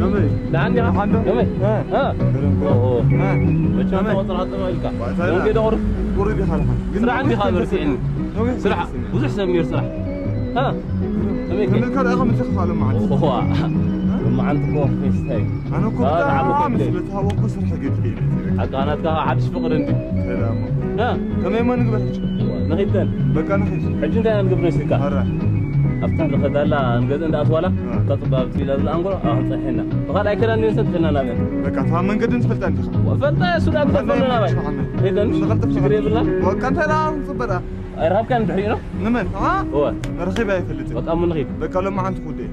ከመይ? ደሓን ዲኻ? ደሓን ዶ? ከመይ? እ። እ። ገረም፣ ኦ፣ ኦ። እ። መቸም ከመይ? ተወጥራ ጥማ ኢልካ። ባታ ደንገ ደቑር። ቁሩብ ኢኻ ኢኻ። ግን ስራሕ እንዲኻ መርሲዕኒ። ነዊሕ ስራሕ፣ ሰለስተ ብዙሕ ሰብ ነይሩ ስራሕ። እ። ከመይ ከ? ከመይ ካልኣ ከመይ ተኸፋለ መዓልቲ? ኦዋ። መዓልቲ እኮ ፌስታይ። ኣነ እኮ አ፣ ብጣዕሚ ዓመት ስለ ተሃወኩ ስራሕ ገድፈ ኢለ። ሓቃ ናትካ ሓድሽ ፍቕሪ እንዲ። ሰላም። እ። ከመይ እሞ ንግበር ሕጂ? ንኺድ ደን። በቃ ንኺድ። ሕጂ እንታይ ኢና ንገብር መሲልካ? ኣረ። ኣብታ ንኸዳላ ንገዝእ እንዳኣትዋላ፣ እ። እታ ጽባብ ትብል ኣላ ኣንጎሎ፣ ኣብ ክንጸንሐና። ብኻልኣይ ክዳን ንንሰ ትኽና ናበን። በቃ፣ እታ መንገዲ ንትፈልጣ እንዲኻ። ፈልጣ እሱ ዳ ትፈልጣ ናበን። ንፈልጣ። ሄደን ንፈልጣ። ሽግር የብልና። በቃ፣ እንታይ ደኣ ንጽበ ደኣ? ኣይረኸብካን ድሕሪኡ ነው? ንመን? ኣ? እወ። ረኺበ ኣይፈልጥን። በቃ፣ እሞ ንኺድ። በቃ፣ ሎማዓንቲ ክውደ እየ።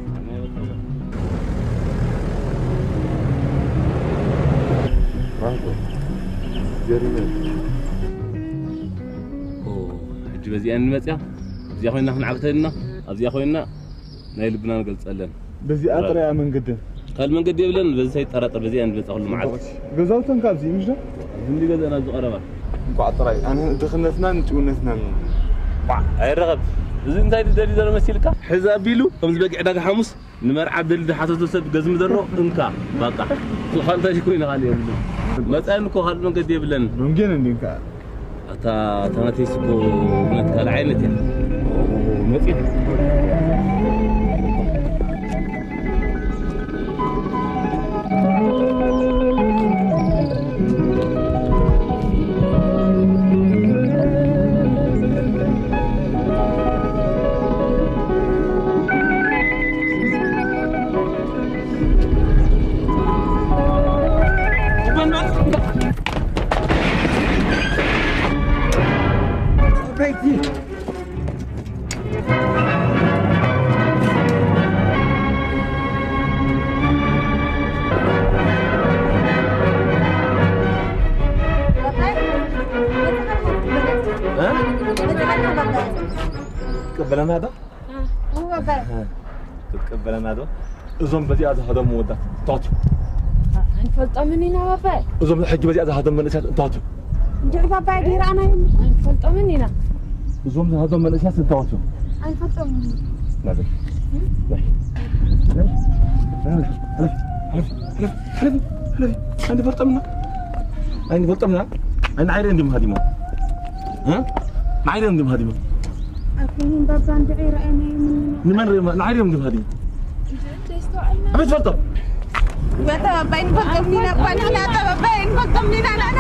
ኦ፣ ሕጂ በዚኣ እንመጽያ፣ እዚኣ ኮይና ክንዓግተልና፣ ኣብዚኣ ኮይና ናይ ልብና ንገልጸለን። በዚኣ ጥራይ እያ መንገድን። ካልእ መንገዲ የብለን፣ በዚ ሳይጠራጠር በዚኣ እንመጽእ ኩሉ መዓልቲ። ገዛውተን ካብዚ ምሽ ዶ? እዚ እንዲ ገዛና ኣብዚ ቀረባ። እንቋዕ ጥራይ ኣነ ድኽነትናን ጭውነትናን። ባ፣ ኣይረኸብ። እዚ እንታይ ደሊ ዘሎ መሲልካ? ሕዚ ኣቢሉ፣ ከምዚ በጊዕ ዕዳጋ ሓሙስ ንመርዓ ደሊ ዝሓተቶ ሰብ ገዝሚ ዘሎ እንካ፣ ባቃ። ካልእ እንታይ ኮይኑ ካልእ የብሉ። መጻኢን እኮ ካልእ መንገዲ የብለን። ዶንጌን እንዲ እንካ። ኣታ፣ ኣታ ናተይስ እኮ እውነት ካልእ ዓይነት እያ። መጺእ። ትቀበለና ዶ? እወ፣ ኣባይ። ክትቀበለና ዶ? እዞም በዚኣ ዝሃደሙ ወዳት እንታይ ኣትዮም? ኣይንፈልጦምን ኢና፣ ኣባይ። እዞም ሕጂ በዚኣ ዝሃደሙ መንእሰያት እንታይ ኣትዮም? እንድዒ፣ ኣባይ፣ ደይረኣናዮም። ኣይንፈልጦምን ኢና። እዞም ዝሃደሙ መንእሰያት እንታይ ኣትዮም? ኣይንፈልጦምን ኢና። ናዘ። ናይ። ናይ። ናይ። ሓለፊ፣ ሓለፊ፣ ሓለፊ፣ ሓለፊ፣ ሓለፊ። ኣይንፈልጦምን ኢና። ኣይንፈልጦምን ኢና። ኣይ፣ ንዓይ ርኤ እንዲም ሃዲሞ። እ? ንዓይ ርኤ እንዲም ሃዲሞ። ኣይኮኑን ባባ፣ እንድዒ ረኣናዮም። ንመን ርኤ? ንዓይ ርኤ እንዲም ሃዲሞ። ኣበይ ትፈልጦም? በታ ባባ፣ ኣይንፈልጦምን ኢና፣ እባ ንሕና፣ እታ ባባ፣ ኣይንፈልጦምን ኢና፣ ንሕና።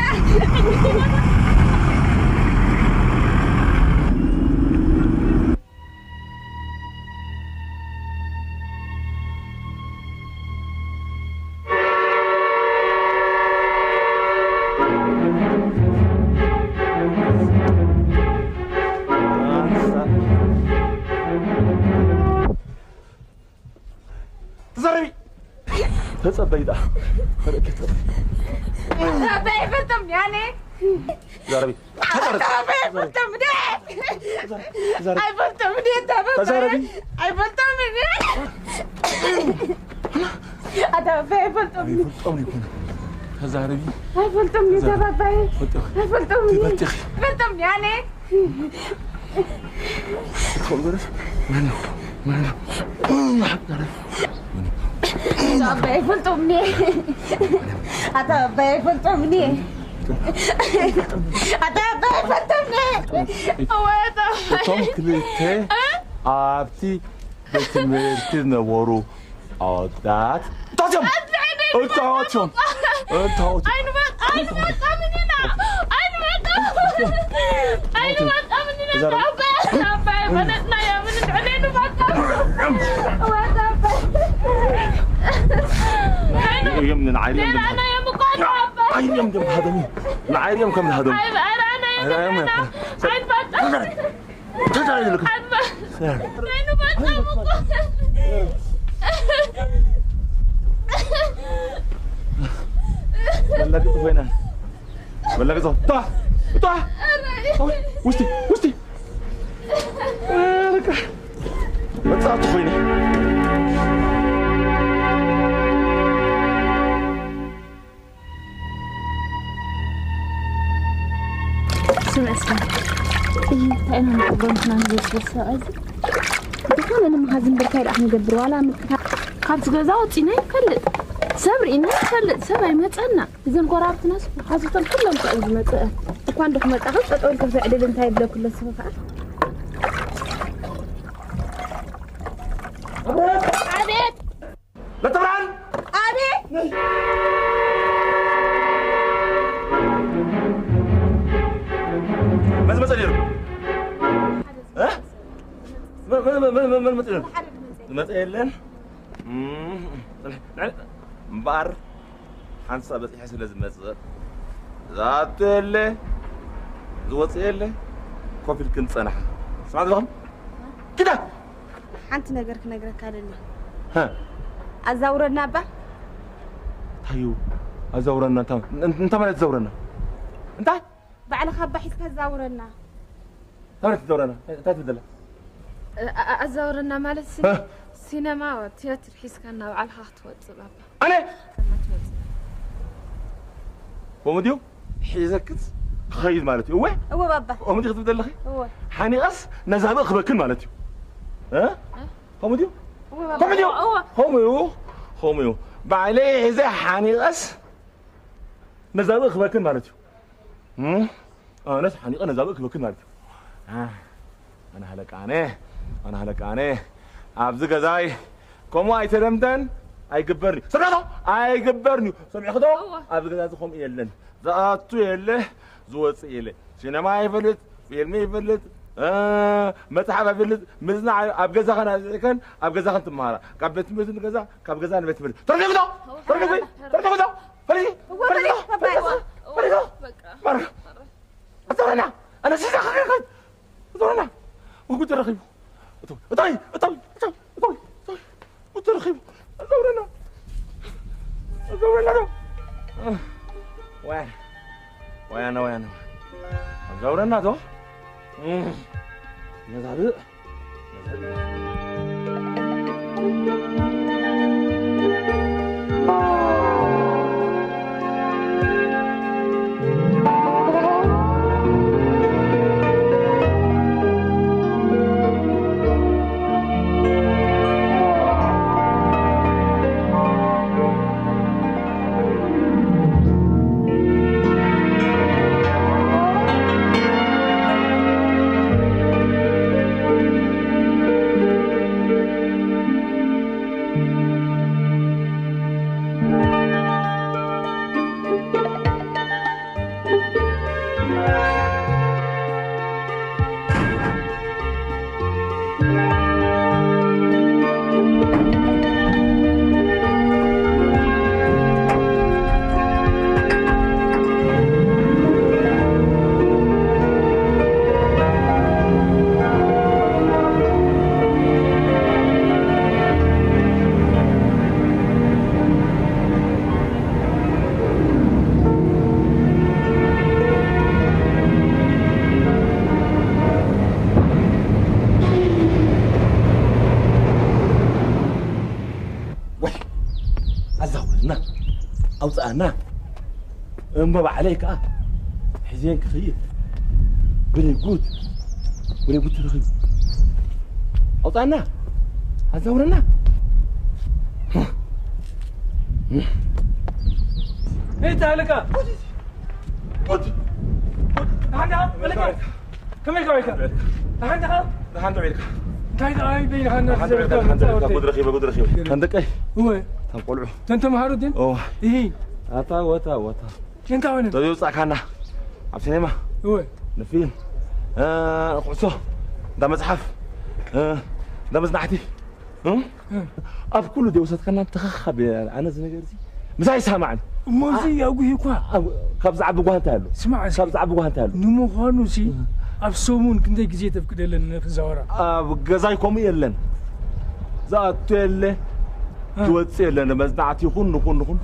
ተዛረቢ። ተጸበይ ደኣ። ኣባይ ኣይፈልጦምን እየ ኣነ። ተዛረቢ። ኣታ ኣባይ ኣይፈልጦምን እየ። ተዛረቢ። ኣይፈልጦምን እየ ኣታ ኣባይ። ተዛረቢ። ኣይፈልጦምን እየ። ኣታ ኣባይ ኣይፈልጦምን እየ። ኣይፈልጦምን ይኩን። ተዛረቢ። ኣይፈልጦምን እየ ኣታ ኣባይ። ፈልጦ። ኣይፈልጦምን እየ። ይፈልጥኺ። ኣይፈልጦምን እየ ኣነ። ኣታ ኣባይ ኣይፈልጦምን እየ። ኣታ ኣባይ ኣይፈልጦምን እየ። ኣታ ኣባይ ኣይፈልጦምን እየ። እወ፣ ኣታ ኣባይ። እቶም ክልተ ኣብቲ ቤት ትምህርቲ ዝነበሩ ኣወዳት እንታይ እዮም? እንታይ እዮም? እንታይ እዮም? ኣይንፈልጦምን ኢና። ኣይንፈልጦምን። ኣይንፈልጦምን ኢና። እዛ ኣባይ፣ ኣባይ ፈለጥናዮም። ንሕና ንፈልጦም። እወ ኣባይ። እዮም ንዓይርዮም ደይረኣናዮም እኮ ኣባይ። ዓይርዮም ደም ሃደሙ። ንዓይርዮም ከም ሃደሙ። ኣይ፣ ኣይረኣናዮም ኣይረኣዮም ንሕና። ኣይንፈልጦም። ተዛረቢ ኢልኩም። ኣባ፣ ሰር። ናይ ንባጣ ምቆ። መላገጽ ኮይና። መላገጽ። ታ! ታ! ውስቲ! ውስቲ! በቃ። መጻእቲ ኮይና። ስምዕ እስከ፣ እንታይ ኢና ንገብሮ ንሕና ንዘስበስ ሰብኣይ እዚ? ዝኾነ ንምሃዝን ብርታይ ደኣ ክንገብር፣ ዋላ ምጥፋእ። ካብዚ ገዛ ወጺና ይፈልጥ። ሰብ ርኢና ይፈልጥ፣ ሰብ ኣይመጸና። እዘን ጎረባብትናስ ሓዙተን ኩለን እኮ እዩ ዝመጽአ። እኳ እንዶ ክመጻ ኸ ጠጠው ኢልካ ዘዕልል እንታይ ይብለኩ ኣሎ ስኻ ከኣ። ኣቤት! ለተብርሃን! ኣቤት! መን ዝመጸ ነይሩ? እ? መን፣ መን፣ መን፣ መን፣ መን መጸ ነይሩ? ዝመጸ የለን። እም፣ እምበኣር ሓንሳ በጺሐ ስለ ዝመጽእ፣ ዝኣቱ የለ፣ ዝወጽእ የለ፣ ኮፍ ኢልክን ጸናሓ። ስማዕ ዘለኹም? ኪዳ! ሓንቲ ነገር ክነግረካ ደሊ። ሃ? ኣዛውረና እባ። እንታይ እዩ? ኣዛውረና፣ እንታይ፣ እንታይ ማለት ኣዛውረና? እንታይ? ባዕልኻ እባ ሒዝካ ኣዛውረና። እንታይ ማለት ኣዛውረና? እንታይ ትብል ዘላ? እ፣ ኣ-፣ ኣ-፣ ኣዛውረና ማለት ሲ-፣ ሃ? ሲነማ፣ ትያትር ሒዝካ ናብ ባዕልኻ ክትወጽእ ባባ። ኣነ? ከመ ትወጽእ። ከምኡ ድዩ? ሒዘክስ ክኸይድ ማለት እዩ። እወ? እወ ባባ። ከምኡ ድዩ ክትብል ዘለኺ? እወ። ሓኒቐስ ነዛ ብእኽበክን ማለት እዩ። እ? እ? ከምኡ ድዩ? እወ ባባ። ከምኡ ድዩ? እወ። ከምኡ እዩ። ከምኡ እዩ። ባዕለይ ሒዘ ሓኒቐስ ነዛ ብእኽበክን ማለት እዩ። እም? ኣነስ ሓኒቐ ነዛ ብእኽበክን ማለት እዩ። ኣ፣ ኣነ ሃለቃ ኣነ፣ ኣነ ሃለቃ ኣነ። ኣብዚ ገዛይ ከምኡ ኣይተለምደን ኣይግበርን እዩ። ሰሚዕኻ ዶ? ኣይግበርን እዩ። ሰሚዕኺ ዶ? እወ። ኣብዚ ገዛ እዚ ከምኡ የለን። ዝኣቱ የለ፣ ዝወጽእ የለ። ሲነማ ይፈልጥ፣ ፊልም ይፈልጥ፣ እ፣ መጽሓፍ ይፈልጥ፣ ምዝናዕ ኣብ ገዛኸን ኣዝዕከን፣ ኣብ ገዛኸን ትመሃራ። ካብ ቤት ትምህርቲ ንገዛ፣ ካብ ገዛ ንቤት ትምህርቲ። ተረዲእኺ ዶ? ተረዲእኺ? ተረዲእኺ ዶ? ፈሊኺ? እወ፣ ፈሊኺ ዶ? ፈሊኸ፣ ባባ። ፈሊኺ ዶ? በቃ። ማራ። ኣዛውረና! ኣነ ስዛ ክገርገር! ኣዛውረና! ጉድ ተረኺቡ! እቶይ፣ እቶይ፣ እቶይ፣ እቶይ፣ እቶይ፣ እቶይ! ጉድ ተረኺቡ! ኣዛውረና! ኣዛውረና ዶ? ወያ፣ ወያነ፣ ወያነ። ኣዛውረና ዶ? እም፣ ነዛ ብእ ወይ፣ ኣዛውረና፣ ኣውፅኣና። እምበ ባዕለይ ከዓ ሒዘን ክኸይድ። ብለይ ጉድ፣ ብለይ ጉድ ተረኺቡ። ኣውፅኣና፣ ኣዛውረና። እንታይ ኣለካ? ጉድ! ጉድ! ደሓን ደሓን፣ መለካ? ከመይ ኢልካ ውዒልካ? ደሓን ደሓን? ደሓን ዶ ውዒልካ? እንታይ ደኣ በይንኻ ደሓን ዶ ውዒልካ? እናተዘረብካ ደሓን ዶ ውዒልካ? መጻወቲ? ጉድ ረኺበ፣ ጉድ ረኺበ። ገለ። ከም ደቀይ? እወ። ከም ቆልዑ። እተን ተምሃሮ ድን? እወ። እሂ። ኣታ ወታ ወታ። እንታይ ሆነ? ተዘይ ውጻእካና። ኣብ ሲኔማ። እወ። ንፊልም። እ፣ ኩዕሶ። እንዳ መጽሓፍ። እ፣ እንዳ መዝናዕቲ። እም? እም። ኣብ ኩሉ ደይ ወሰድካና ተኸኻብ ኣነ እዚ ነገር እዚ ምሳይ ይሰማዕኒ። እሞ እዚ አ-፣ ኣጉሂ እኳ። ኣብ-፣ ካብ ዝዓቢ ጓህ እንታይ ኣሎ? ስማዕ እስኪ። ካብ ዝዓቢ ጓህ እንታይ ኣሎ? ንምዃኑ ሲ እም። ኣብ ሰሙን ክንደይ ግዜ ተፍቅደለን ንክዛወራ? ኣብ ገዛይ ከምኡ የለን። ዝኣቱ የለ፣ እ። ዝወጽእ የለን። መዝናዕቲ ይኹን ንኹን ንኹን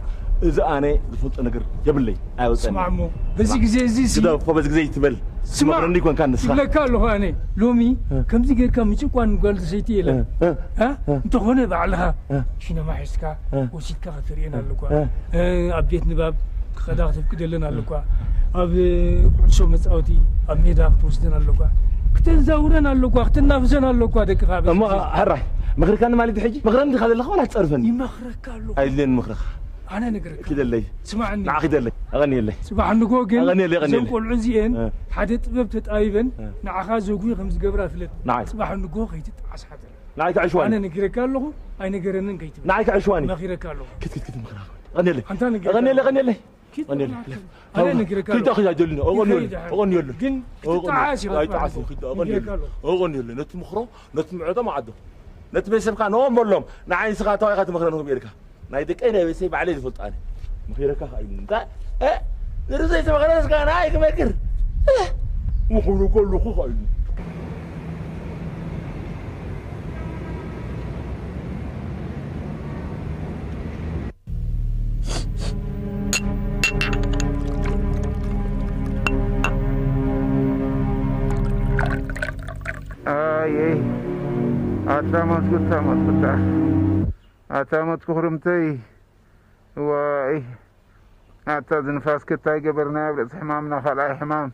እዚ ኣነ ዝፈልጦ ነገር የብለይ። ኣይወጸኒ። ስማዕ እሞ፣ በዚ ግዜ እዚ ሲ ግደፎ፣ በዚ ግዜ ይትበል። ስማዕ፣ መቕረኒ ይኮንካ ንስኻ። ይብለካ ኣለኹ ኣነ። ሎሚ እ። ከምዚ ጌርካ ምጭቋን ጓል ሰይቲ የለን። እ፣ እ፣ እ? እ። እንተኾነ ባዕልኻ እ። ሽነማ ሒዝካ እ። ወሲድካ ከተርእየን ኣለኳ። እ። እ፣ ኣብ ቤት ንባብ ክኸዳ ከተፍቅደለን ኣለኳ። ኣብ ኩዕሶ መጻወቲ ኣብ ሜዳ ክትወስደን ኣለኳ። ክተዛውረን ኣለኳ፣ ክተናፍሰን ኣለኳ ደቅኻ በዚ እሞ ግዜ። ሕራይ፣ መኽርካኒ ማለት ሕጂ? መኽረኒ ዲኻ ዘለኻ ዋላ ትጸርፈኒ? ይመኽረካ ኣለኹ። ኣይድልየኒ ምኽርኻ። ኣነ ነግረካ። ኪደለይ። ስማዕኒ። ንዓ ኪደለይ። ኣቐንየለይ። ጽባሕ ንጎ ግን ኣቐንየለይ፣ ኣቐንየለይ። እዘን ቆልዑ እዚኤን እ። ሓደ ጥበብ ተጣቢበን እ። ንዓኻ ዘጉ ከም ዝገብራ ፍለጥ። ንዓይ። ጽባሕ ንጎ ከይትጣዓስ ሓደራ። ንዓይ ክዕሽዋኒ። ኣነ ነጊረካ ኣለኹ፣ ኣይነገረንን ከይትብል። ንዓይ ክዕሽዋኒ። መኺረካ ኣለኹ። ክት፣ ክት፣ ክት፣ ምኽራኽ። ኣቐንየለይ። ኣንታ ነጊረካ ኣቐንየለይ፣ ኣለኹ። ኣቐንየለይ። ኪድ ኣቐንየለይ። ኣነ ነጊረካ ኣለኹ። ኪድ ኣኺዳ ጀልና። ኣቐንየለይ። ይኸይድ። ኣቐንየለይ። ግን ኣቐንየለይ። ክትጣዓስ ኢኻ ኣይጣዓስን፣ ትበሃል። ኪድ ኣቐንየለይ። ነጊረካ ኣለኹ። ኣቐንየለይ። ነቲ ምኽሮ፣ ነቲ ምዕዶ መዓዶ። ነቲ ቤተሰብካ ንኦም በሎም። ንዓይ ንስኻ ተዋኢኻ ትመኽረኒ ክብየርካ። ናይ ደቀይ ናይ ቤተሰብ ባዕለይ ዝፈልጦ ኣነ። ምኺረካ ኸኣ ኢሉኒ። እንታይ? እ? ንርዘይ ተመኸረስካ ንዓይ ክመክር? እ? ምኹኑ ከለኹ ኸኣ ኢሉኒ። ኣየይ፣ ኣታ ሞት፣ ኣታ ሞት፣ ኣታ። ኣታ ሞት ክኹርምተይ፣ ዋይ፣ ኣታ እዚ ንፋስ ክታይ ገበርና፣ ኣብ ርእሲ ሕማምና ካልኣይ ሕማም።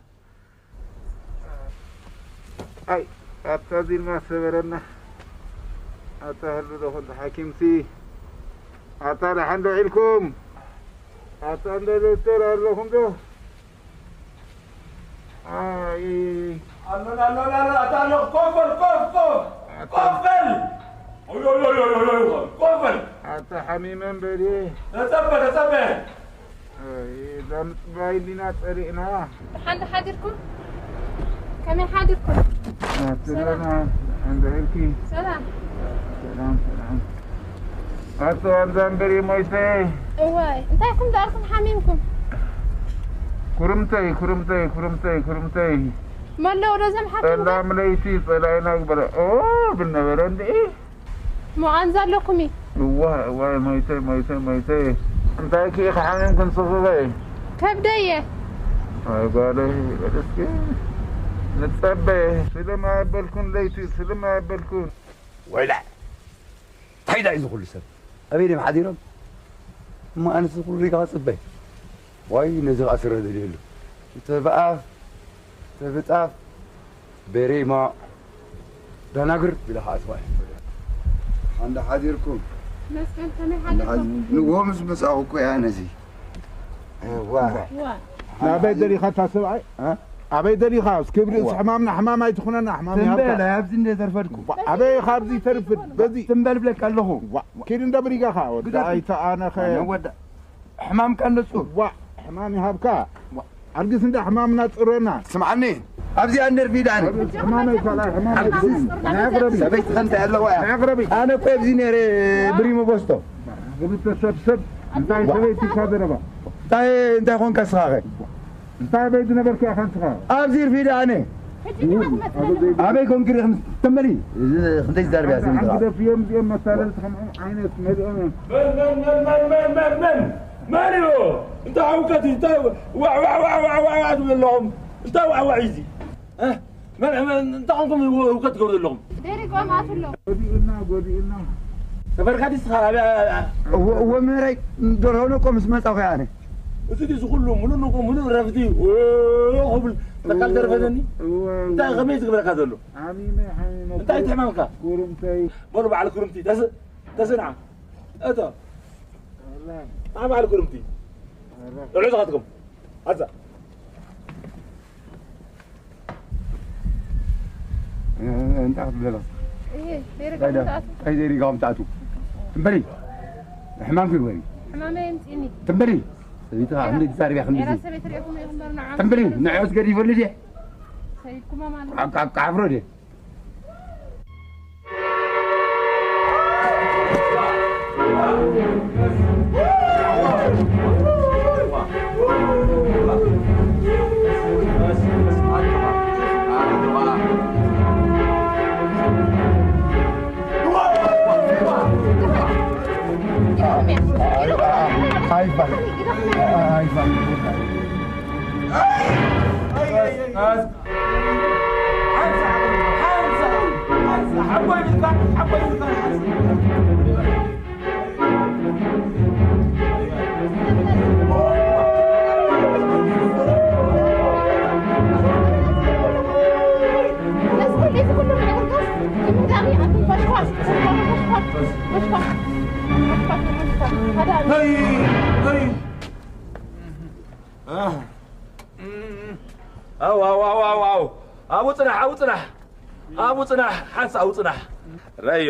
ኣይ፣ ኣታ እዚ ድማ ሰበረና። ኣታ ህሉ ዶ ኹንት ሓኪምሲ? ኣታ ደሓን ዶ ኢልኩም? ኣታ እንደ ዶክተር ኣለኹም ዶ? ኣይ። ኣሎን፣ ኣሎን፣ ኣሎን፣ ኣታ ኣሎ፣ ኮፍ በል፣ ኮፍ፣ ኮፍ፣ ኣታ ኮፍ በል። ኦይ፣ ኦይ፣ ኮፍ በል። ኣታ ሓሚመ እምበሪ። ተጸበ፣ ተጸበ። ኣይ፣ እዛ ምጽባይ እንዲና ጸሊእና። ደሓን ዶ ሓዲርኩም? ከመይ ሓዲርኩም? ኣትለና፣ ሰላም። እንደ ኢልኪ። ሰላም። ሰላም፣ ሰላም። ኣቶ ኣንዛምበሪ ሞይተ። እዋይ፣ እንታይ ኢኹም ደኣልኩም ሓሚምኩም? ኩርምተይ፣ ኩርምተይ፣ ኩርምተይ፣ ኩርምተይ። መለዉ ዶ ዘምሓርኩም? ጸላም ለይቲ ጸላኢና ግበረ። ኦ፣ ብነበረ እንድዒ። እሞ ኣንዛ ኣለኩም እዩ? እዋይ፣ እዋይ፣ ሞይተ፣ ሞይተ፣ ሞይተ። እንታይ ከ ኢኻ ሓሚምኩም ስኽበይ? ከብደየ። ኣይ ጓለይ፣ በል እስኪ ንጸበ። ስልም ኣበልኩን ለይቲ፣ ስልም ኣበልኩን። ወይላ! እንታይ ደኣ እዩ እዚ ኩሉ ሰብ? ኣበይ ድዮም ሓዲሮም? እሞ ኣነስ እዚ ኩሉ ሪጋ ክጽበ? ዋይ፣ ነዚ ከኣ ስረ ደልየሉ። እንተ ብኣፍ፣ እንተ ብጣፍ፣ በሬማ፣ ደናግር፣ ቢለ ከኣ ስዋይ። ኣንዳ ሓዲርኩም? መስቀል ከመይ ሓዲርኩም? ንግሆ ምስ መጻኹ እኮ እያ ነዚ። እዋ። እዋ። ናበይ ደሊኻ እታ ሰብኣይ? እ? ኣበይ ደሊኻ? እስኪ ብርእሲ ዋ። ሕማምና ሕማም ኣይትኹነና፣ ሕማም ትም ይሃብካ። በል፣ ኣብዚ እንደ ተርፈልኩ። ዋ፣ ኣበይ ካብዚ ተርፍድ? በዚ። ትም በል ብለካ ኣለኹ። ዋ፣ ኪድ እንደ ብሪጋኻ፣ ወዲ ግደፍ። ኣይተኣነኸ። ኣነ ወዳ። ሕማምካ ንጹር። ዋ፣ ሕማም ይሃብካ። ዋ። ኣልግስ እንደ ሕማምና ጽረና። ስምዓኒ፣ ኣብዚኣ ነርፊ ደኣኒ። ኣልግስ ሕማመይ ካልኣይ ሕማም ኣልግስ። ኣይትኹን። ናይ ኣቕረቢ። ሰበይቲ ከምታ ኣለዋ እያ። ናይ ኣቕረቢ። ኣነ እኮ ኣብዚ ነይረ ብሪሞ ቦስቶ። ክልተ ሰብ ሰብ፣ እንታይ ዋ። ሰበይቲ ኢልካ ዘረባ? እንታይ፣ እንታይ ኾንካ ስኻ ኸ? እንታይ ኣበይ ዝነበርካ ኢኻ ንስኻ? ኣብዚ ርፊዳ ኣነ። ሕጂ ዲኻ ትመጽእ ዘለኻ? ኣበይ ኮንኪ ርኢኽም? ተመሊ። እዚ ክንደይ ዝዛረብ እያ ሰበይቲ ኣንተ ኸዓ። ግደፍዮም እዚኦም መታለልቲ ከምኦም ዓይነት መሊኦም እዮም። መን፣ መን፣ መን እዩ? እንታይ ህውከት እዩ? እንታይ ዋዕ፣ ዋዕ፣ ዋዕ ትብሉ ኣለኹም? እንታይ ዋዕ፣ ዋዕ እዩ እዚ? እ? መን፣ መን፣ እንታይ ኾንኩም ህው-፣ ህውከት ትገብሩ ዘለኹም? ደሪቆም ኣትሎም። ጎዲኡና፣ ጎዲኡና። ሰፈርካ ድዩ ስኻ? ኣብ፣ ኣብ፣ ኣብ እወ፣ እወ፣ ምህረይ፣ ደርሆ ነቆ ምስ መጻኹ እየ ኣነ። እዚ ድዩ እዚ ኩሉ ሙሉእ ነቆ፣ ሙሉእ ረፍዲ፣ ኦ፣ ክብል ተካል ደርፈተኒ? እወ፣ እወ። እንታይ፣ ከመይ ዝግበረካ ዘሎ? ሓሚመ፣ ሓሚመ። እንታይ እቲ ሕማምካ? ኩርምተይ። በሉ በዓል ኩርምቲ፣ ተስ-፣ ተስንዓ። እቶ። ኣላ። ንዓ በዓል ኩርምቲ። ኣላ። ልዕሉ ዝኻትኩም። ኣዛ። እንታይ ክትብል ዘለኻ? እሄ፣ ደይረጋ እንታይ ዳ-፣ ምትኣቱ? እንታይ ደይረጋ ምትኣቱ? እምበሪ፣ ሕማምኪ ግበሪ። ሕማመይ የምጽእኒ። ትምበሪ፣ ሰበይትኻ ክንደይ ትዛረብያ ክንዲ ኤራ እዚ? ሰበይቲ ርኢኹም ኢኹም እምበር ንዓኹም ትምበሪ፣ ትዛረቡ። ንዕኦስ ገዲፈሉ ድየ? ሰይድኩማ ማለት። ዓብ-፣ ዓብ-፣ ዓፍሮ ድየ? ኣይ። ኣው፣ ኣው፣ ኣው፣ ኣው፣ ኣው። ኣብኡ ጽናሕ፣ ኣብኡ ጽናሕ። ኣብኡ ጽናሕ፣ ሓንሳእ ኣብኡ ጽናሕ። ረዮ።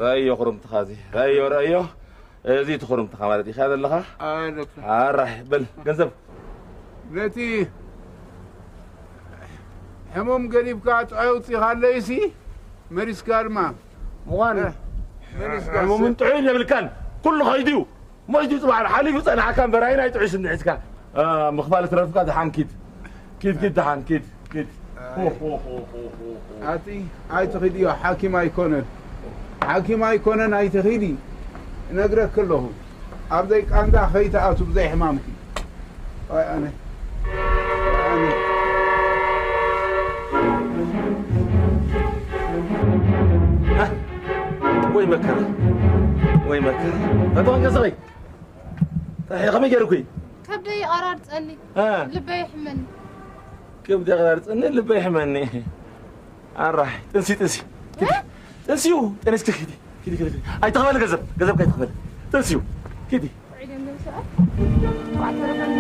ረዮ፣ ኩርምትኻ እዚ። ረዮ፣ ረዮ። እዚ እቲ ኩርምትኻ ማለት ኢኻ ዘለኻ። ኣይ፣ ዶክተር። ኣራይ፣ በል፣ ገንዘብ። ነቲ ሕሙም ገዲፍካ ጥዑይ ኣውጺኻለይሲ፣ መሪስካ ድማ። ምዃን እ፣ መሪስካ ሕሙምን ጥዑይን የብልካን። ኩሉ ኸይዱ እዩ። ሞይቱ ጽባሕ ሓሊፉ ጸናሕካ እምበር፣ ኣይ ናይ ጥዑይ ስኒ ሒዝካ፣ እ፣ ምኽፋል ትረፍካ። ደሓን ኪድ። ኪድ፣ ኪድ፣ ደሓን ኪድ፣ ኪድ። ኣይ። ሆ፣ ሆ፣ ሆ። ኣቲ ኣይትኺድዮ፣ ሓኪም ኣይኮነን። ሓኪም ኣይኮነን፣ ኣይትኺዲ። እነግረኪ ኣለኹ። ኣብ ዘይቃንዛ ከይትኣቱ ብዘይ ሕማምኪ። ኣይ ኣነ። ኣይ ኣነ። ወይ መከራ፣ ወይ መከራ። ፈተወን ገዛኸይ። እንታይ፣ ከመይ ገይርኩ? ከብደይ ይቐራርጸኒ። እ። ልበይ ይሕመኒ። ከብደይ ይቐራርጸኒ፣ ልበይ ይሕመኒ። ኣራይ፣ ጥንሲ፣ ጥንሲ። እ? ጥንሲዩ፣ ጥንስኪ ኪዲ፣ ኪዲ፣ ኪዲ፣ ኪዲ። ኣይትኽፈል ገንዘብ፣ ገንዘብ ከይትኽፈል። ጥንሲዩ፣ ኪዲ። ውዒለን ዶ ሰዓት? ተረፈና።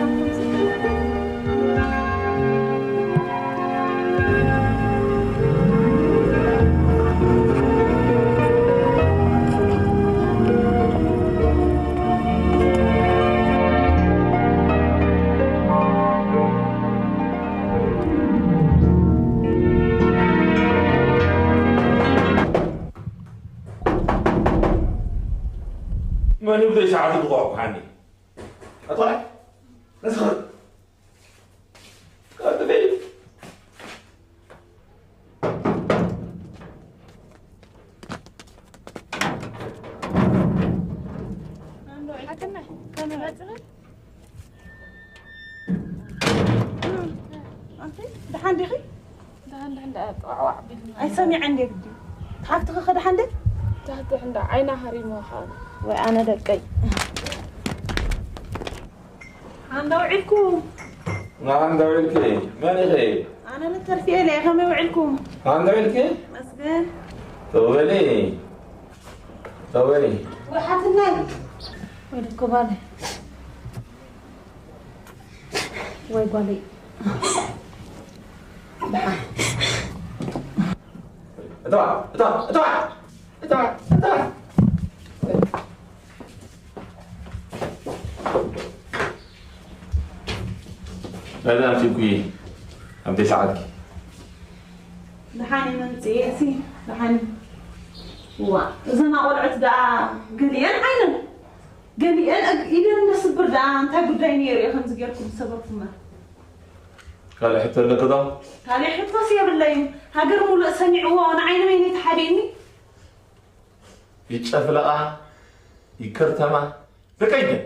መን እዩ ብዘይ ሰዓቱ ዝቋቋሓኒ? ኣቶ ዓይ፣ ነስኽር። ቀልጥፍ ኢሉ። ሓትነ፣ ከመይ መጽኺ? ኣንቲ ደሓን ዲኺ? ደሓን፣ ደሓን፣ ደኣ ጠዋዕዋዕ ቢልና። ኣይሰሚዐን እንዴ ግዲ? ትሓፍትኺ ኸ ደሓን እንዴ? ትሕቲ ሕንዳ ዓይና ሃሪሞ ኸኣ። ወይ ኣነ ደቀይ። ኣንዳ ውዒልኩም? ናዓ እንዳ ውዒልኪ? መን ኢኺ? ኣነ ንተርፊኤል እየ። ከመይ ውዒልኩም? ናዓ እንዳ ውዒልኪ? መስገን። ተው በሊ። ተው በሊ። ወይ ሓትነይ። ወይ ደኮባለ። ወይ ጓለይ። ደሓን። እተዋ፣ እተዋ፣ እተዋ፣ እተዋ፣ እተዋ። ናይዛ ኣምሲልኩ ኣብ ደይ ሰዓትኪ። ደሓን እየ መምፅኤ፣ እሲ ደሓን እየ። እዋ፣ እዘን ኣቆልዑት ደኣ ገሊአን ዓይነን፣ ገሊአን እግ-፣ ኢደን ነስብር ደኣ እንታይ ጉዳይ ነይሩ እየ ከምዚ ጌርኩም ዝሰበርኩማ? ካልእ ሕቶ ኣለኪ ዶ? ካልእ ሕቶስ የብለይን። ሃገር ሙሉእ ሰሚዕዎ፣ ንዓይ ንበይነይ ተሓቢእኒ። ይጨፍለቓ፣ ይከርተማ፣ ደቀይ ግን።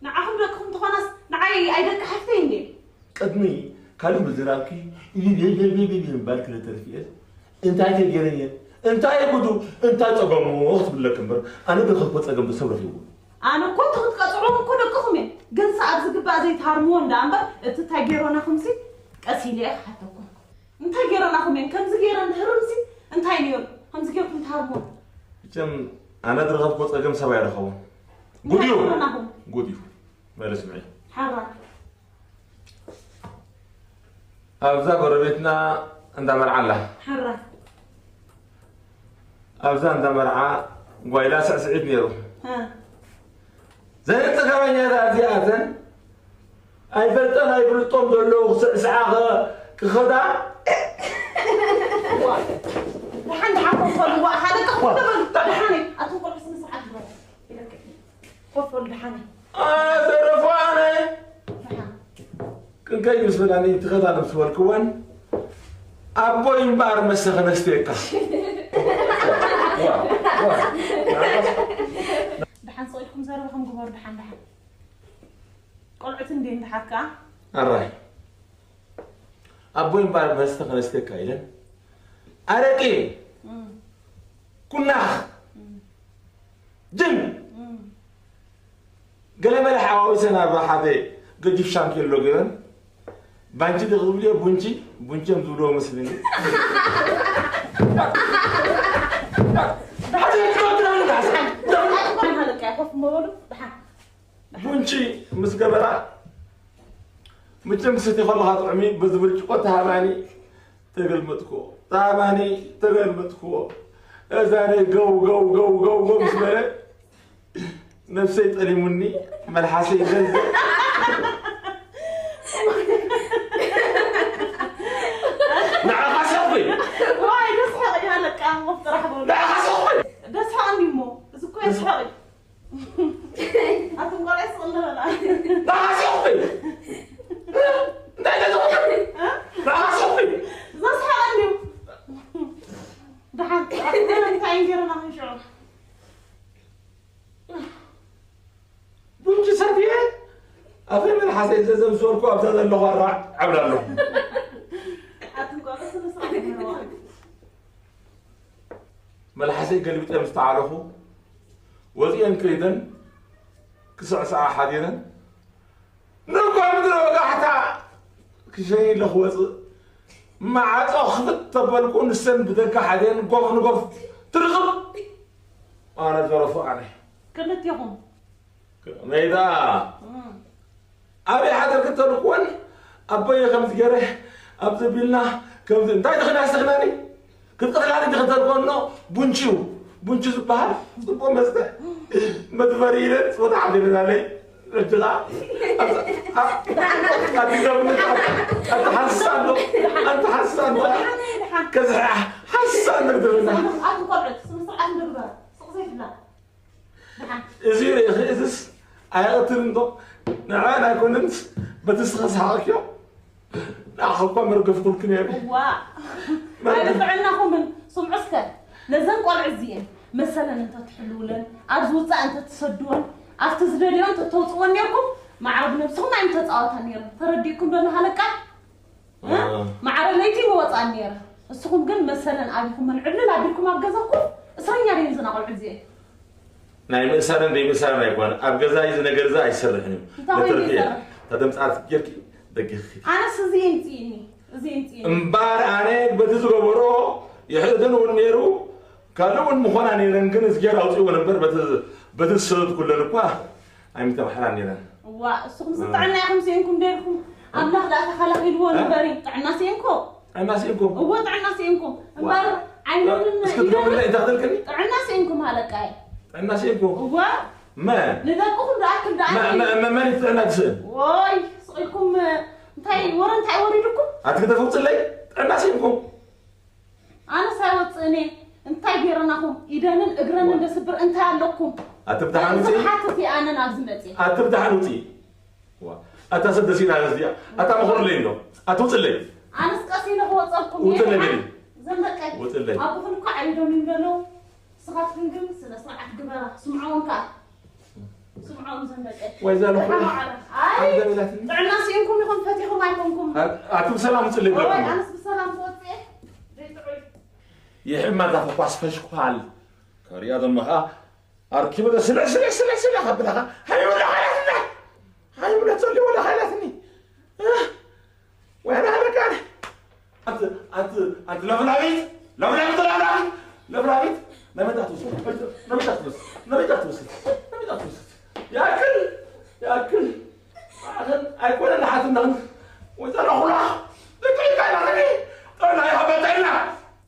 ንዓኹም ደቅኹም ትኾናስ ንዓይ ኣይደቂ ሓፍተይ እንዴ? ቅድሚ ካልእ ምዝራብኪ፣ ይብይብይብይብይ ምባልኪ ነተርፊኤል፣ እንታይ ከ ገይረን እየን? እንታይ ጉዱ? እንታይ ጸገሙ? ክትብለኪ እምበር፣ ኣነ ዝረኸብኩ ጸገም ብሰብ ረኺቡ። ኣነ እኮ እቲ ክትቀጽዕዎም እኮ ደቅኹም እየን። ግንሲ ኣብ ዝግባእ ዘይትሃርምዎ እንዳ እምበር፣ እቲ እንታይ ገይሮናኹምሲ ቀስ ኢለ እየ ክሓተኩም። እንታይ ገይረናኹም እየን? ከምዚ ገይረን ድሕርምሲ እንታይ ኢልዮን? ከምዚ ገይርኩም ትሃርምዎ? መቸም ኣነ ዝረኸብኩ ጸገም ሰብ ኣይረኸቦን። ጉድ እዩ። እንታይ ገይረናኹም? ጉድ እዩ። በለ ስምዒ። ሓራ። ኣብዛ ጎረቤትና እንዳ መርዓ ኣላ። ሓራ። ኣብዛ እንዳ መርዓ ጓይላ ስዕስዒት ነይሩ። ሃ። ዘን ጥጋበኛታት እዚኣተን ኣይፈልጠን ኣይፍልጦም ዘለዉ ክስዕስዓ ኸ-፣ ክኸዳ? ደሓን ደሓን ኮፍ በሉ። ዋ፣ ሓደ ኮፍ በሉ። ደሓን፣ ኣቱም ቆልዑ ስነ ስርዓት ግበሩ። ኢለካ። ኮፍ በሉ ደሓን። አ፣ ዘረፉ ኣነ። ደሓን። ክንከይ ምስ በላኒ ትኸዳ ምስ በልክወን፣ ኣቦይ እምበኣር መስተ ከነስተየካ። ዋ፣ ዋ። ደሓን ስቕ ኢልኩም ዘረባኹም ግበሩ፣ ደሓን፣ ደሓን። ቆልዑት እንዴ እንድሓር ከኣ? ኣራይ። ኣቦይ እምበኣር መስተ ከነስተካ ኢለን። ኣረቂ። እም። ኩናኽ። እም። ጅን። እም። ገለ መለ ሓዋዊሰን ኣብ ሓደ ገዲፍ ሻንኬሎ ገይረን። ባንቺ ዶ ክብልዮ ቡንቺ? ቡንቺ እዮም ዝብልዎ መስለኒ። ደሓን፣ ደሓን፣ ደሓን፣ ደሓን። እሞ በሉ፣ ደሓን። ቡንቺ ምስ ገበራ፣ መቸም ሰትየ ከለኻ ጥዑም እዩ፣ በዚ ብርጭቆ ተሃባኒ ተገልመጥክዎ፣ ተሃባኒ ተገልመጥክዎ። እዛነይ ገው፣ ገው፣ ገው፣ ገው፣ ገው ምስ በለ፣ ነብሰይ ጠሊሙኒ፣ መልሓሰይ ገንዘ። ንዓኻ ሰኹ። ዋይ፣ ደስ ሓቕ እዩ፣ ሃለቃ፣ ወፍ ጥራሕ በሉ። ንዓኻ ሰኹ። ደስ ሓቕኒ እሞ፣ እዚ እኮ የስሓቕ እዩ። ኣቱም ቆልዑ ስቕ እንበል። ንዓኻ ሰኹ። እንታይ ገዛ? ንዓኻ ሰኹ። ዘስሓቕ እዩ። ደሓን፣ እንታይ ገይረና ክንሽዑ? ቡንጂ ሰትየ፣ ኣፈይ መልሓሰይ ዘዘምዘርኩ ኣብዛ ዘለኹ ኣራዕ ዓብላ ኣለኹ። ኣቱም ቆልዑ ስነ ስርዓት ይግበረዋ። መልሓሰይ ገልቢጠ ምስ ተዓለኹ፣ ወፂአን ከይደን ክስዕስዓ ሓዲረን። ንጓል ምድረ ወጋሕታ ክሸይለ ክወፅእ፣ ማዕፆ ክፍት ተበልኩ፣ ንሰን ብደገ ሓዲረን ጎፍ ንጎፍ ትርኽብ። ኣነ ዘረፉ ኣነ። ክልቴኹም። መይዳ። እም። ኣበይ ሓደር ክትተልኩወን፣ ኣቦየ ከምዚ ገይረ፣ ኣብዚ ቢልና፣ ከምዚ፣ እንታይ ድኽና ያስተኽናኒ? ክትቅትላኒ ድኽተልኮ እኖ፣ ቡንቺ እዩ። ቡንቺ ዝበሃል ጽቡቕ መስተ። መትፈሪ ኢለን ጽወታ ሓቢርናለይ። ረጅኻ። ኣቲ ገብነት፣ ኣቲ ሓንሳ ኣሎ፣ ኣቲ ሓንሳ ኣሎ። ከዚ ሓንሳ ንግድርና። ኣቲ ቆልዑት፣ ስነ ስርዓት ንግበር። ስቕ ዘይብላ። እዚ ርኢኺ፣ እዝስ ኣየቕትልን ዶ? ንዕኣን ኣይኮነንስ፣ በቲ ንስኺ ዝሰሓቕክዮ፣ ንዓኺ እኳ መርገፍኩልኪ ነይረ። እዋእ! መርገፍ- ኣይብጥዕናኹምን። ስምዑ እስከ፣ ነዘን ቆልዑ እዚኤን መሰለን እንተትሕልውለን፣ ኣብ ዝውጻእ እንተትሰድወን፣ ኣብቲ ዝደልዮ እንተተውጽወን ነይርኩም፣ ማዕረ ብነብስኹም ኣይምተጻወታን ነይረን። ተረዲእኩም ዶ ንሃለቃ? እ? እ። ማዕረ ለይቲ ምወጻን ነይረ። እስኹም ግን መሰለን ኣቢኹመን ዕብልል ኣቢልኩም ኣብ ገዛኹም እስረኛ ደየን ዝና ቆልዑ እዚኤን። ናይ ምእሳርን ደይ ምእሳርን ኣይኮነ። ኣብ ገዛይ እዚ ነገር እዚ ኣይሰርሕን እዩ። እንታይ ኮይኑ ነተርፊ እየ። ይሰርሕ? እታ ደምጻት ጌርኪ ደገ ኺድ። ኣነስ እዚ የምጽእኒ፣ እዚ የምጽእኒ። እምባር ኣነ በቲ ዝገበሮ ይሕእትን እውን ነይሩ፣ ካልእ እውን ምኾና ነይረን፣ ግን እዝጌር ኣውፅእዎ ነበር፣ በቲ፣ በቲ ዝሰበትኩለን እኳ ኣይምተባሕላን ነይረን። እዋ፣ እስኹም እ። ጥዕና ኢኹም ስኢንኩም ደልኩም። ኣምላኽ ደኣ ተኸላኺልዎ እ? ንበሪ። ጥዕና ስኢንኩም። ጥዕና ስኢንኩም። እዎ፣ ጥዕና ስኢንኩም። ዋ። እምበር ዓይኖምን እስኪ ኢዶምን ድገምለይ፣ እንታይ ክትብልክኒ? ጥዕና ስኢንኩም ሃለቃይ። ጥዕና ስኢንኩም? እዎ። መን? ንደቅኹም ዝኣክል ደኣ መ-፣ መ-፣ መ-፣ መን እዩ ጥዕና ትስእን? ወይ፣ ስቕ ኢልኩም፣ እንታይ ወረ እንታይ ወሪዱኩም? ኣቲ ክተፍውፅለይ? ጥዕና ስኢንኩም? ኣነስ ኣይወፅእን እየ። እንታይ ገይረናኹም? ኢደንን እግረንን ዋ። ደስብር እንታይ ኣለኩም? ኣቲ ብደሓን ውፅኢ? ብዙሓት እየ ኣነ ናብዚ መፅእ። ኣቲ ብደሓን ውፅኢ? ዋ፣ ኣታ ሰብ ደሲና እዚኣ፣ ኣታ ምኹርለይ እንዶ፣ ኣቲ ውፅለይ። ኣነስ ቀስ ኢለ ክወፀልኩም እየ። ውፅለይ በሊ። ዘንበቀ። ውፅለይ። ኣቦኹም እኮ ዓቢዶም እዮም ዘለዉ። ንስኻትኩም ግን ስነ ስርዓት ግበራ። ስምዖም ከኣ። ስምዖም ዘንበቀ። ወይ ዘለ ደሓን ዋዕላ። ኣይ፣ ኣይ፣ ዘበላትኒ። ጥዕና ስኢንኩም ኢኹም፣ ፈቲኹም ኣይኮንኩም። ኣ-፣ ኣቲ ብሰላም ውፅለይ ወይ፣ በልኩም። ኣነስ ብሰላም ክወፅእ እየ። ዘይጥዑይ። ይሕማ እዛ ፈኳስ ፈሽኳል። ከርእያ ደሞ ኸኣ ኣርኪበ ስልዕ፣ ስልዕ፣ ስልዕ፣ ስልዕ ከብለኻ፣ ሃይምለ ሓይላትና፣ ሃይምለ ጸልዩ ወላ ሓይላትኒ። እህ፣ ወይና ሃለቃ ኣነ። ኣንቲ፣ ኣንቲ፣ ኣንቲ ለፍላፊት፣ ለፍላፊት፣ ለፍላፊት፣ ለፍላፊት፣ ነመጣ ትወስድ፣ ነመጣ ትወስድ፣ ነመጣ ትወስድ፣ ነመጣ ትወስድ። ያክል፣ ያክል፣ ኣኸን ኣይኮነን ሓትናን፣ ወይ ጸላኹላ፣ ደቂ ኢልካ ኢና፣ ጥዕና ይሃባ፣ ጥዕና፣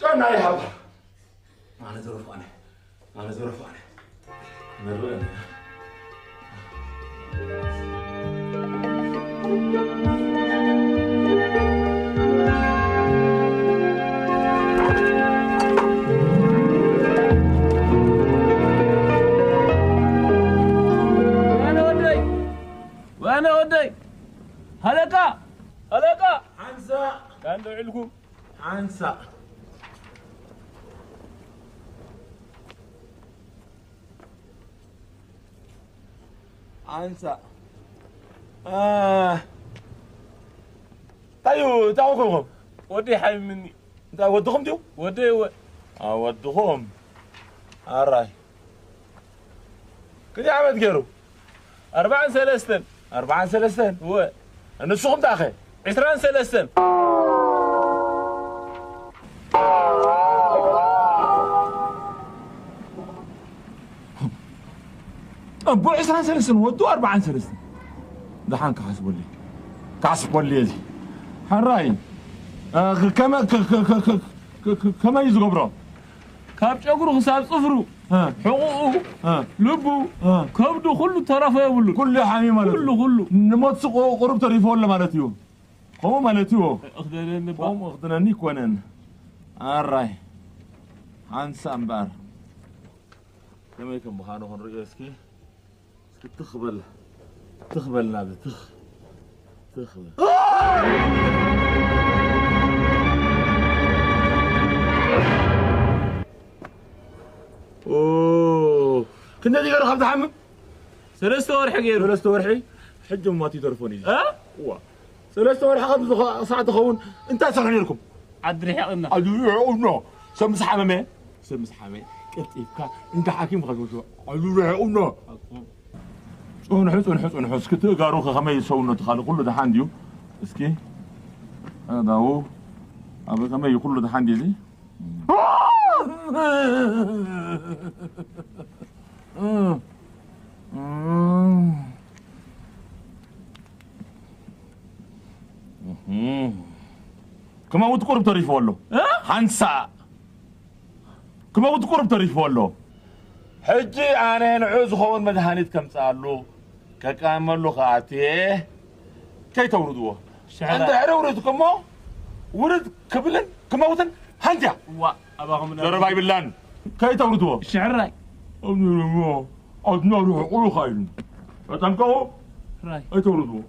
ጥዕና ይሃባ። ኣነ ዘረፉ ኣነ፣ ኣነ ዘረፉ ኣነ። ንርአ። ዋነ ወደይ፣ ዋነ ወደይ፣ ሃለቃ፣ ሃለቃ። ሓንሳ። ካንዶ ዕልኩም። ሓንሳ። ሓንሳ። እ፣ እንታይ እዩ፣ እንታይ ኮንኩም? ወደይ ሓሚምኒ። እንታይ ወድኹም ድዩ? ወደይ እወ። አ፣ ወድኹም። ኣራይ። ክንደይ ዓመት ገይሩ? ኣርባዓን ሰለስተን። ኣርባዓን ሰለስተን? እወ። ንስኹም ታኸ? ዕስራን ሰለስተን። ኣቦ ዕስራን ሰለስተን ወዱ ኣርባዓን ሰለስተን። ደሓን ክሓስበሉ፣ ክሓስበሉ እዚ። ሕራይ፣ እ፣ ከመ-፣ ከ-፣ ከ-፣ ከ-፣ ከ-፣ ከ-፣ ከ-፣ ከመይ እዩ ዝገብሮ? ካብ ጨጉሩ ክሳብ ጽፍሩ፣ እ። ሕቑኡ፣ እ። ልቡ፣ እ። ከብዱ፣ ኩሉ ተረፈ የብሉን። ኩሉ ሓሚ ማለት ኩሉ፣ እዩ። ኩሉ። ንሞት ስቕ ቁሩብ ተሪፎ ኣሎ ማለት እዩ። ከምኡ ማለት እዩ። እኽደነኒ እባ። ከምኡ እኽድነኒ ይኮነን። ኣራይ። ሓንሳ እምበኣር። ከመይ ከም ምዃኑ ክንርእዮ እስኪ። እስኪ ትኽ በል። ትኽ በል ናብዚ፣ ትኽ። ትኽ በል። ኦ፣ ክንደይ ገይሩ ካብ ዝሓምም? ሰለስተ ወርሒ ገይሩ። ሰለስተ ወርሒ? ሕጂ ሞት ይተርፎን እዩ። እ? እዋ። ሰለስተ ወርሒ ከም ዝኸ-፣ ክሳዕ ትኸውን እንታይ ትሰርሑ ነይርኩም? ዓዲ ርሒቕና። ዓዲ ርሒቕና። ሰብ ምስ ሓመመ፣ ሰብ ምስ ሓመ፣ ቀልጢፍካ እንዳ ሓኪም ኸትወስዶ። ዓዲ ርሒቕና። ጽንሑ፣ ጽንሑ፣ ጽንሑ። እስኪ ትእጋሩ ከ ከመይ ሰውነቱ ካልእ ኩሉ ደሓን ድዩ? እስኪ ኣእዳዉ ኣብ ከመይ እዩ ኩሉ ደሓን ድዩ እዚ? ክመውት ቁሩብ ተሪፍዎ ኣሎ። እ? ሓንሳእ ክመውት ቁሩብ ተሪፍዎ ኣሎ። ሕጂ ኣነ ንዑ ዝኸውን መድሃኒት ከምጽኣሉ፣ ከቃመሉ ከኣትየ፣ ከይተውርድዎ። ሽዕረ- እንድሕሪ ውሪድኩሞ፣ ውርድ ክብልን ክመውትን ሓንቲ እያ። እዋ፣ ኣባኹም ና- ዘረባ ይብላን። ከይተውርድዎ። ሽዕራይ። ኣድና ርሑቑ ኢሉ ኢሉ። ተጠንቀቑ። ራይ። ኣይተውርድዎ።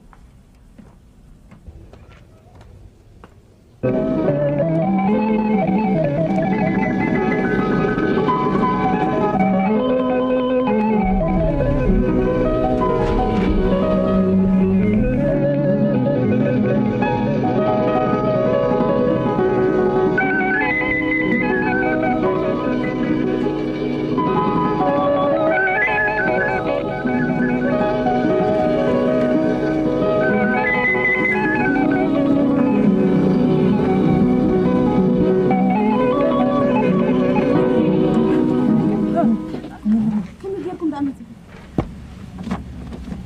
ከመይ ጌርኩም ደኣ መጺኹም?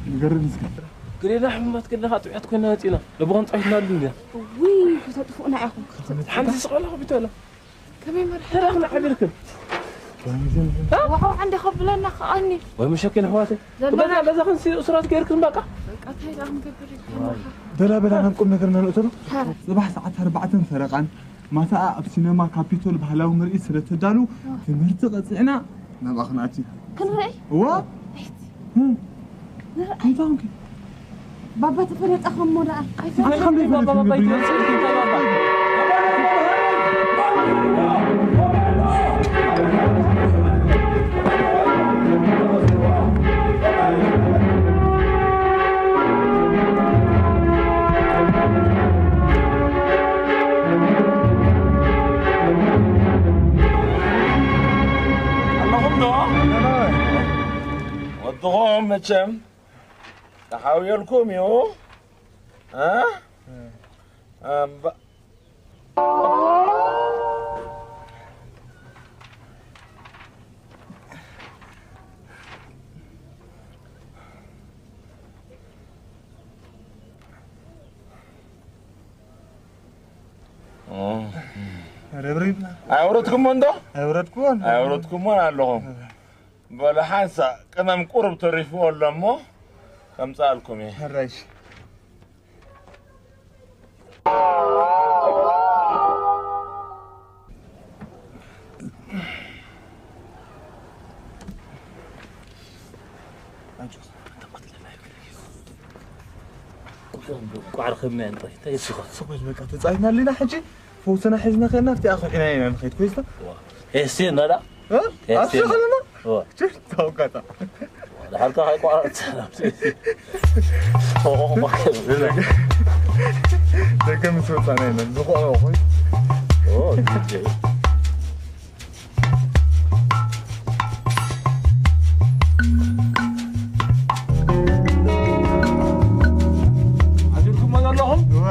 ንገረኒ እስኪ። ግሬና ሕሙማት ከለኻ ጥዑያት ኮይና መጺና። ለቦኸም ጸዊትና ኣሉ እንድያ። ውይ፣ ከተጥፍኡና ኢኹም። ሓንቲ ስቕ በላ ከቢቶ ኣላ። ከመይ መርሓ? ተረኽና ዓቢርክን። ዋሕዋሕ እንደ ከብለና ከኣኒ። ወይ መሸኪን ኣሕዋተይ። ዘለና በዛ፣ በዛ ክንሲ እሱራት ጌርክን በቃ። በቃ፣ እንታይ ደኣ ክንገብር እዩ? በላ፣ በላ፣ ናብ ቁም ነገርና ንእተሉ። ሃረ። ጽባሕ ሰዓት ኣርባዕተን ፈረቓን ማታኣ ኣብ ሲነማ ካፒቶል ባህላዊ ምርኢት ስለ ተዳሉ፣ ትምህርቲ ቀጺዕና ናብኣ ክንኣቲ። ክንርኢ? እዋ። ኣይት። እም። ንርኣይ። እንታይ ኾንኪ? ባባ ተፈለጠ ኸሞ ደኣ። ኣይ፣ ከምዚ ባባ፣ ባባ፣ ኣይትብል። ኣለኹም ዶ? ወድኹም መቸም ተሓውየልኩም እዩ። እ? እምባ-፣ ርብሪብና። ኣየውረድኩሞን ዶ? ኣየውረድኩዎን። ኣየውረድኩሞን ኣለኹም። በሉ ሓንሳእ ቅመም ቁሩብ ተሪፍዎ ኣሎ እሞ ከምጽኣልኩም እየ። ሕራይ እሺ። ቋዕሪ ከመይ እንታይ ይስኻ? ስቕ በል በቃ፣ ተጻዊትና ኣለና ሕጂ። ፈውስና ሒዝና ከድና ኣብቲ ኣኹ ሒና ኢና ንኸይድ ኮይስታ። ዋ። ኤስቴ ነዳ? እ? ኤስቴ ኣስተ ነዳ? ከለና? ዋ። ችር ታውቃታ። ድሓርካ ከይቋረጽ። ኦ፣ ኦ፣ ኦ። ደገ ምስ ወጻና ኢና ዝኾ ኦይ። ኦ፣ ዲጄ። ሓዲርኩሞ ዘለኹም? እወ።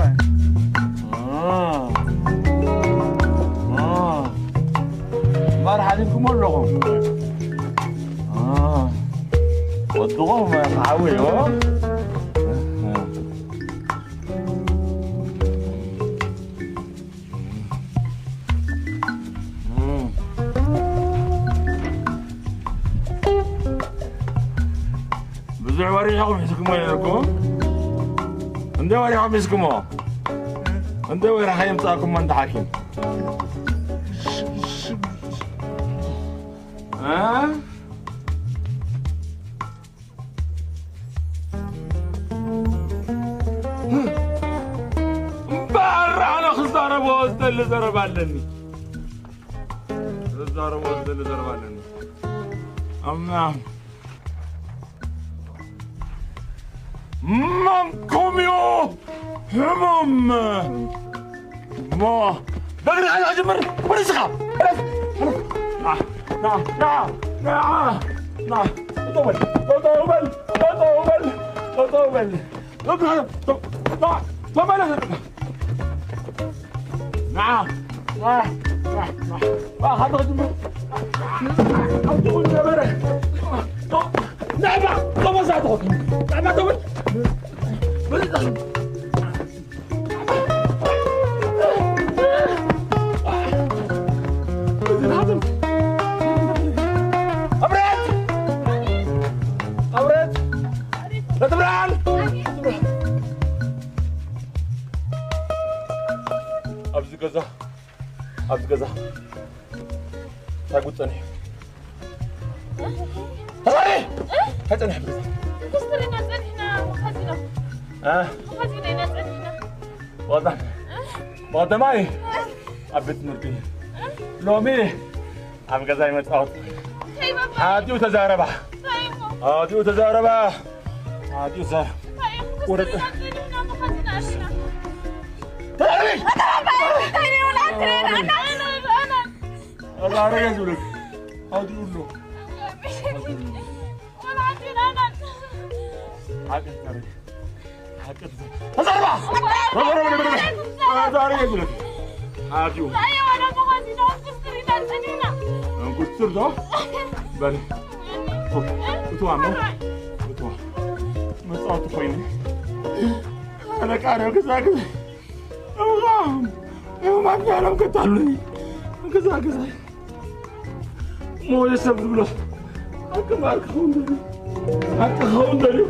አ። አ። እምበኣር ሓዲርኩሞ ኣለኹም? አ። ወዲ ኦም ሓዊ ኦ። ብዙሕ ወሪሕኩም ሒዝኩሞ ይበልኩም። እንደ ወሪሕኩም ሒዝኩሞ። እንደ ወሪሕ የምጻእኩሞ እንደ ሓኪም። እ? እምበኣር ኣነ ክዛረቦ ዝደሊ ዘረባ ኣለኒ። ክዛረቦ ዝደሊ ዘረባ ኣለኒ። ኣምና መንኩም እዩ ሕሙም። እሞ በግሪ ሓይል ክጅምር ወደስኻ። ሕለፍ፣ ሕለፍ። ና፣ ና፣ ና፣ ና፣ ና። ጠጠው በል፣ ጠጠው በል፣ ጠጠው በል፣ ጠጠው በል። እግሪ፣ ና፣ ተመለስ። ና፣ ና፣ ና፣ ና። ባ፣ ሓደ ክጅምር። ኣብቲ ቁም ነበረ። ንዕማ፣ ተመሳጥኹ። ንዕማ ተብል። ኣብረት! ኣብረት! ነቲ ብርሃን! ኣብዚ ገዛ፣ ኣብዚ ገዛ እንታይ ጉድ ጸኒሑ? ተዛረቢ! እንታይ ጸኒሑ ኣብዚ ገዛ? ክስትር ኢና ጸኒሕና፣ መኻዚኖ። እ? መኻዚኖ ኢና ጸኒሕና። ዋዛ፣ ዋዛ ማይ ኣብ ቤት ትምህርቲ። ሎሚ ኣብ ገዛይ መጻወቲ። እንታይ ባባ? ኣዲኡ ተዛረባ። እንታይ እሞ? ኣዲኡ ተዛረባ። ኣዲኡ ተዛረባ። እንታይ እሞ? ወደ ክስትር ኢና ጸኒሕና፣ መኻዚኖ ኣዲና። ተዛረቢ! እንታይ ባባ? እንታይ ነው? ላትሬ፣ ኣና፣ ኣና፣ ኣና። ተዛረቢ ዝብለክ። ኣዲኡ ኣሎ። ወላ ኣዲና፣ ኣና። ሓቂ ተዛረቢ። ተዛረባ! ተዛረባ! ተዛረባ! ሓዲኡ። ኣዮ፣ ኣነ መኻዚኖ፣ ክስትር ኢና ጸኒሕና። እንኩስትር ዶ? በል። እትዋ እሞ። እትዋ። መጻወቲ ኮይነ። ኣነ ቃርዮ ክዛግዝ። እዋ። እዋ፣ ማን ያለም ከታሉኝ። ክዛግዝ። ሞየ ሰብ ዝብሎ። ሓቂ ማር ክኸውን ደልዩ። ሓቂ ክኸውን ደልዩ።